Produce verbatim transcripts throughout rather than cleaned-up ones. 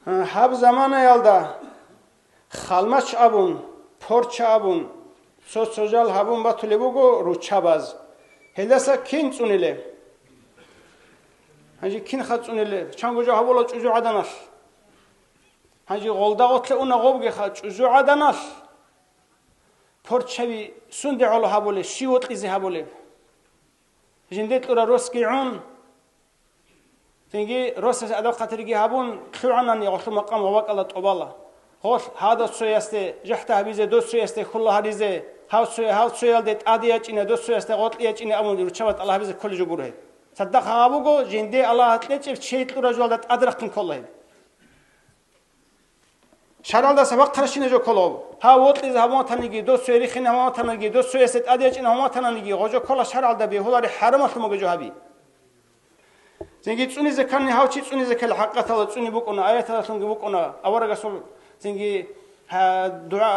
Гьаб заманаялда халмач абун, порча абун, цо-цо жал гьабун батулеб буго руччабаз. Гьелдаса кин цӀунилеб? Гьанже кинха цӀунилеб? Чанго жо гьабула чӀужугӀаданалъ. Гьанже гъолда гъотлъе уна гъобгиха чӀужугӀаданалъ. Порчаби сунде гӀоло гьабулеб, щив вокьизе гьабулеб? Жинде кьура росги гӀун, цинги росасе адаб-хатирги гьабун, лъугӀанани гъолъул макъам гъобакӀала тӀобала. Гъолъ гьадав цоясде жахӀда гьабизе, дов цоясде хьула гьаризе, гьав цоя-, гьав цоялде тӀаде ячӀине, дов цоясде гъоркье ячӀине абун руччабаз тӀалаб гьабизе кколеб жо гуро гьеб. Цадахъ гьаб буго, жинде Аллагь кьечӀеб чей кьура жоялда тӀадрахъин ккола гьеб. ШаргӀалдаса бахъаращина жо ккола гьаб. Гьав вокьизе гьабун ватаниги, дов цояс рихине гьабун ватаниги, дов цоясде тӀаде ячӀине гьабун ватаниги, гъо жо ккола шаргӀалда бегьулари хӀарамалъун буго жо гьаби. Цинги цӀунизе ккани гьав чи цӀунизе ккела хӀакъатала цӀуни букӀуна, аяталдалъунги букӀуна, аварагасул цинги, гьа, дугӀа,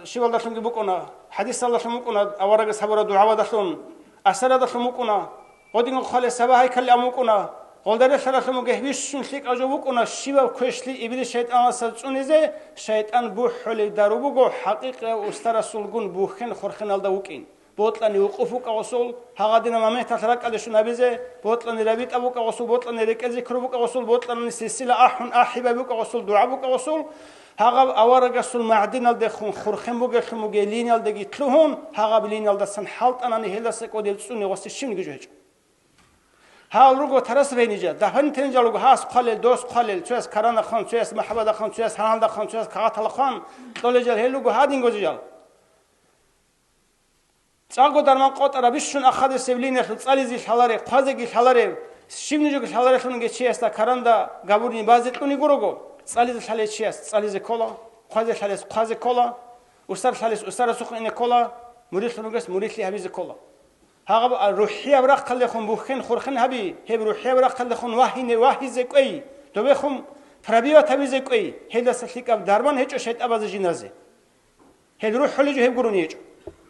щибалдалъунги букӀуна, хӀадисалдалъун букӀуна, аварагас гьабураб дугӀабадалъун, асарадалъун букӀуна, гъодинго хъвале саба гьайкалли абун букӀуна, гъолда релълъаралъун бугеб бищун лъикӀаб жо букӀуна, щибаб квешлъи иблис шайтӀаналдаса цӀунизе, шайтӀан бухӀулеб дару буго, хӀакъикъияб устарасулгун бухьен-хурхеналда вукӀин. Бокьани вукъуф букӀа гъосул, гьагъадина моменталъ ракӀалде щун гьабизе, бокьани рабитӀа букӀа гъосул, бокьани рекӀел зикру букӀа гъосул, бокьани силсила ахӀун ахӀибай букӀа гъосул, дугӀа букӀа гъосул, гьагъаб аварагасул магӀдиналдехун хурхен бугеллъун бугей линиялдаги лъугьун, гьагъаб линиялдасан хӀалтӀанани гьелдаса кӀодел цӀуни гъосе щибниги жо гьечӀо. Гьал руго тарас бейнижа, дагьанитенижал руго гьас хъвалел, дос хъвалел, цояс каранахъан, цояс махӀабадахъан, цояс гьаналдахъан, цояс кагъаталахъан, кьолежал гьел руго гьадин гозижал. ЦӀакъго дарман къотӀараб бищун ахадусев линиялъул цӀализе лъалареб, хъвазеги лъалареб, щибниги лъаларелъунги чиясда каранда габурни базе кьуни гурого, цӀализе лъалев чияс цӀализе ккола, хъвазе лъалес хъвазе ккола, усар лъалес усарасухъ ине ккола, мурилъун ругес мурилъи гьабизе ккола. Гьагъаб рухӀияб рахъалдехун бухьен-хурхен гьаби, гьеб рухӀияб рахъалдехун вагьине вагьизе кӀвей, добехун пробивать гьабизе кӀвей, гьелдаса лъикӀаб дарман гьечӀо шайтӀабазе жиназе. Гьел рухӀулей жо гьеб гурони гьечӀо.